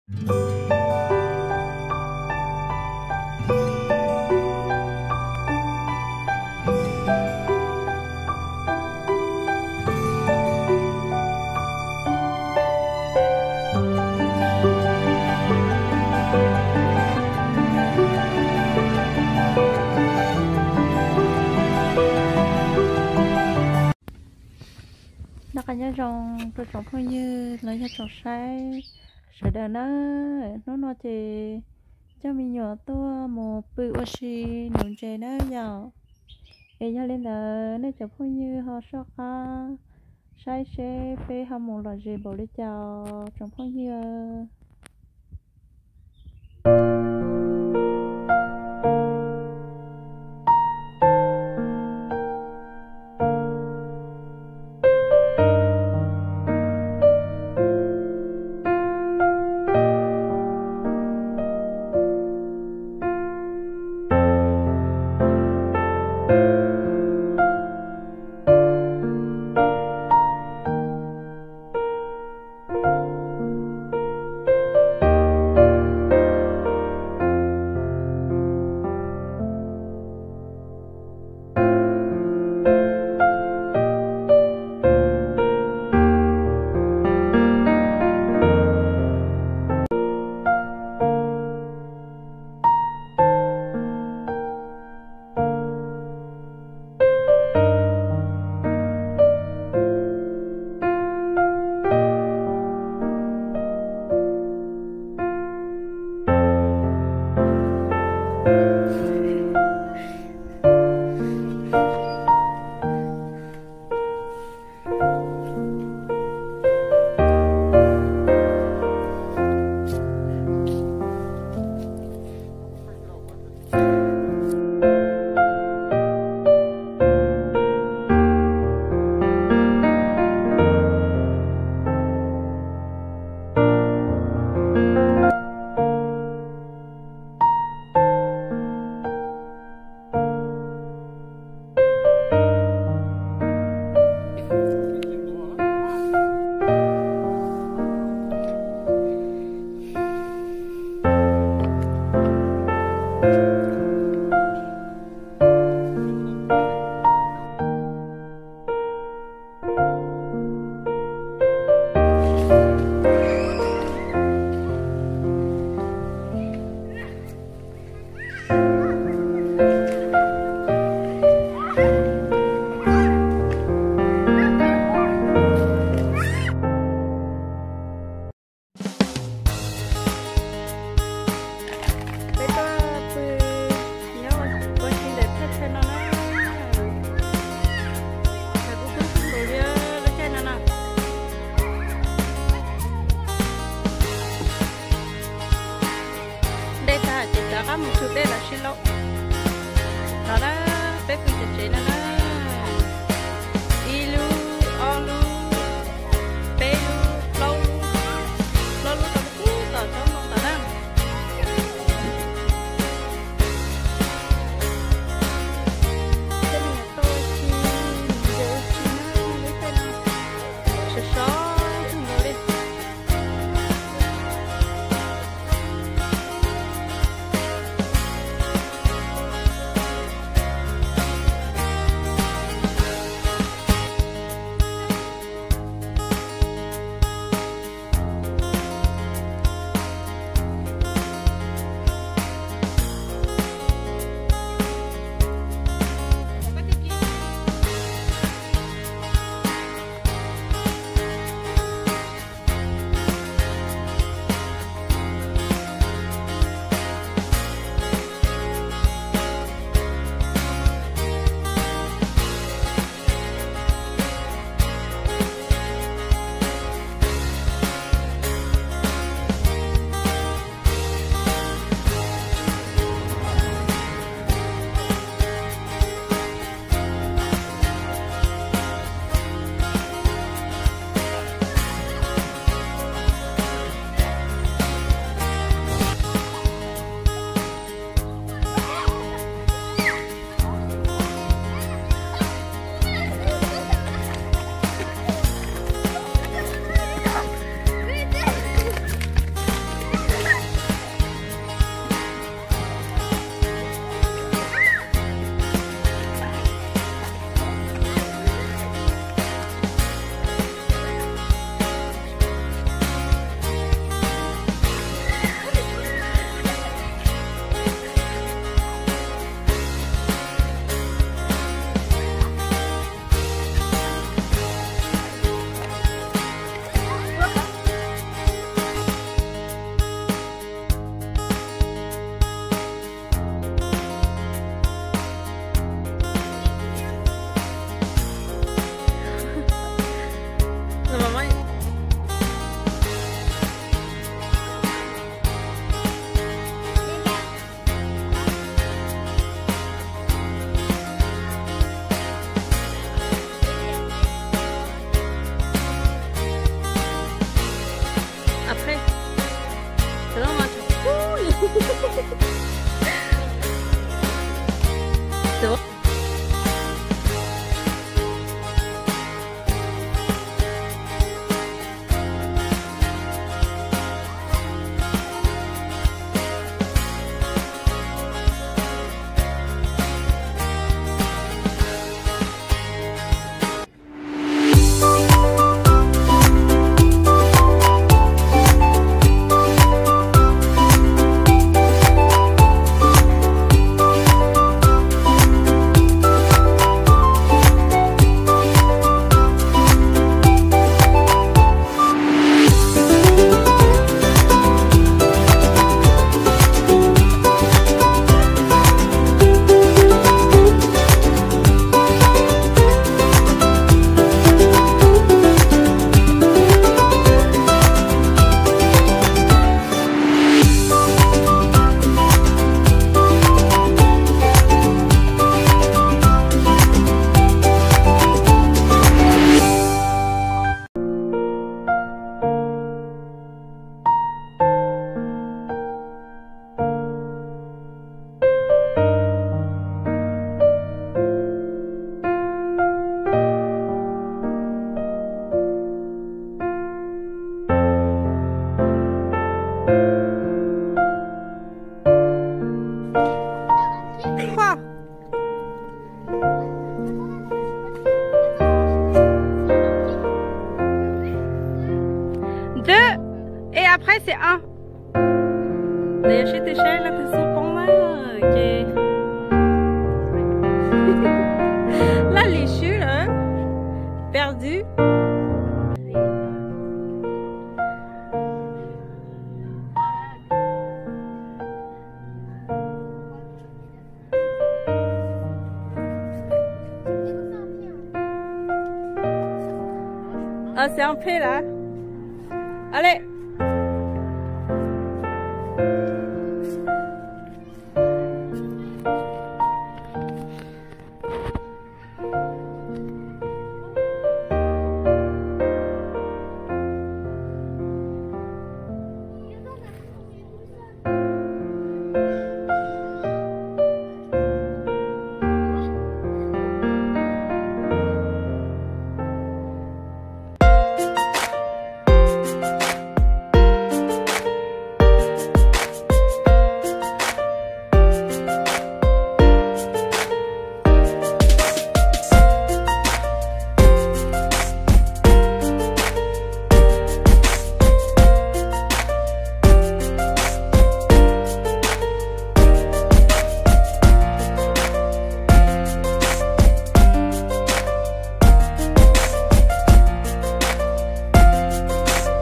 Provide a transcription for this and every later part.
Noj qab nyob zoo rau tsoom phooj ywg los yog tsoom saib sawv daws nawb. Hnub no ces coj me nyuam tuaj mus pw ua si nuv ntses nawb yom. Es yog li ntawd nej cov phooj ywg ho soj qab saib seb peb ho mus lom zem npaum li cas tsoom phooj ywg. Peb tuaj pw nyob ua si ntawm thaj chaw no na. Kuv kub kub nkaus li lub caij no na. Dej tag ces rov qab mus tshwm dej los sib laub. No na, peb pw tsev tsev no na. Ib lub, ob lub, peb lub, plaub lub, plaub lub rau pub tom tsob moo tom na. Tej me nyuam tau ua si, mus ntses ua si na, lub caij no sov sov kawg nkaus li. Deux. Et après, c'est un. Là, il achète tes chaises, là, t'es sans pont, là. Ok. Là, les chutes, là. Perdu. Ah, c'est un P, là. Allez.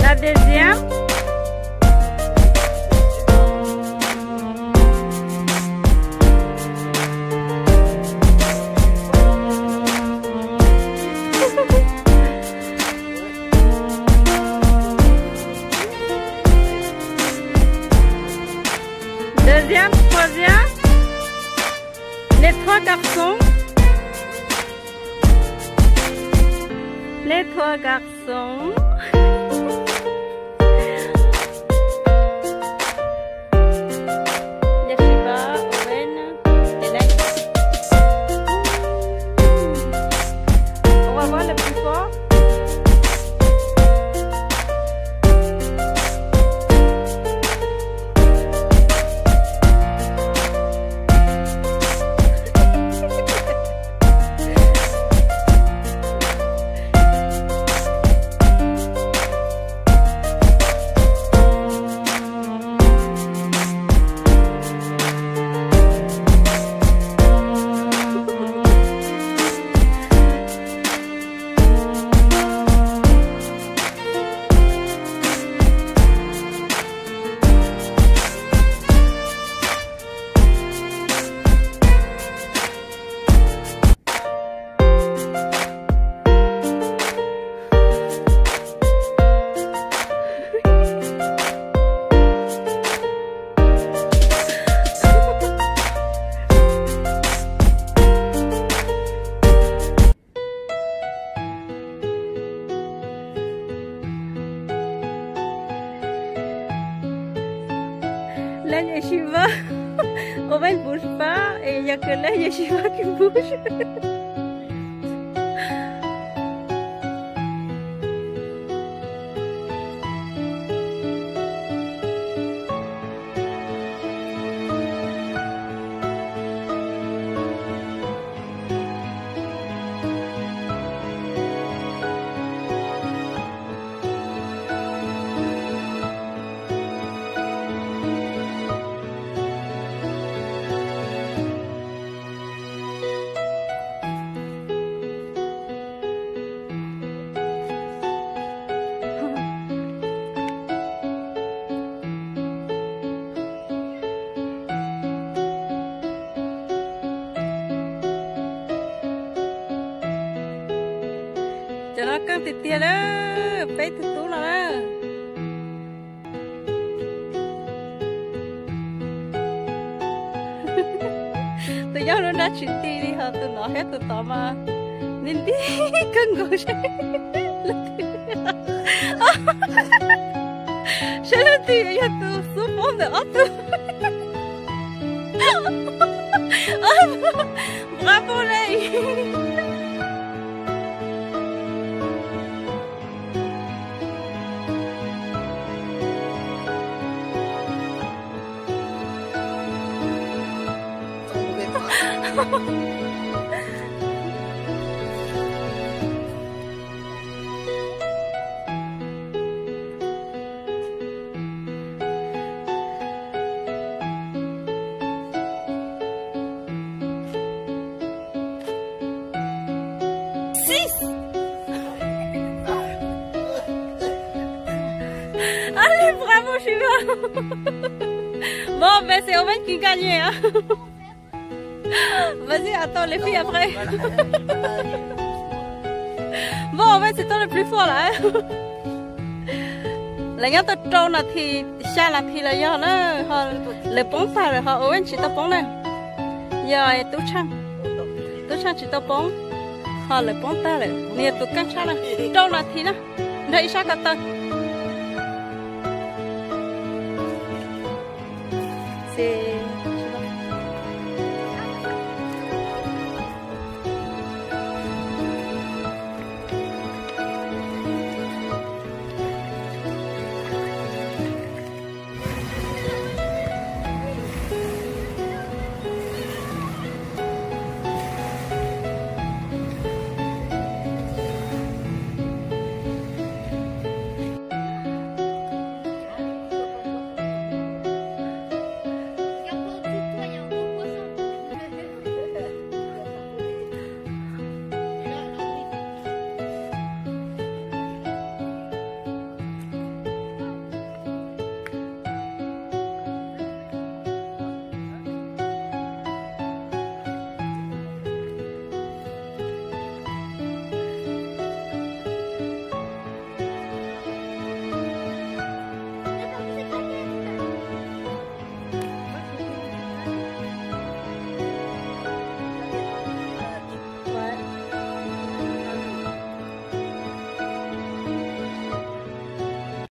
La deuxième. Deuxième, troisième. Les trois garçons. Les trois garçons. Yashiba, Owen, et Nike. On va voir le plus fort. Lawv yashiba. Ua Vajtswv pab es yog kws lej yog sib pab kws pub. Cov no keej tiag tiag na, peb tug tub no na. Tus yog lub nrab tsis ti li, ho tus no thiab tus tod mas nti nti kawg nkaus. Saib leej twg yog tus xub poob ntawm ob tug. Nqa poob li. Allez, bravo, Shiva. Bon, ben, c'est au moins qu'il gagne, hein. Vas-y, attends, les filles, après. Bon, en fait, c'est toi le plus fort, là, hein. Lawv nyob tau rau nas this, xya nas this los yog na, ho lawv poob tag lawm, ho ua ib tsis tau poob na. Yog Tub Tsheej, Tub Tsheej tsis tau poob, ho lawv poob tag lawm, nws yog tus keej tshaj na. Rau nas this na, nrog ib sab ko taw.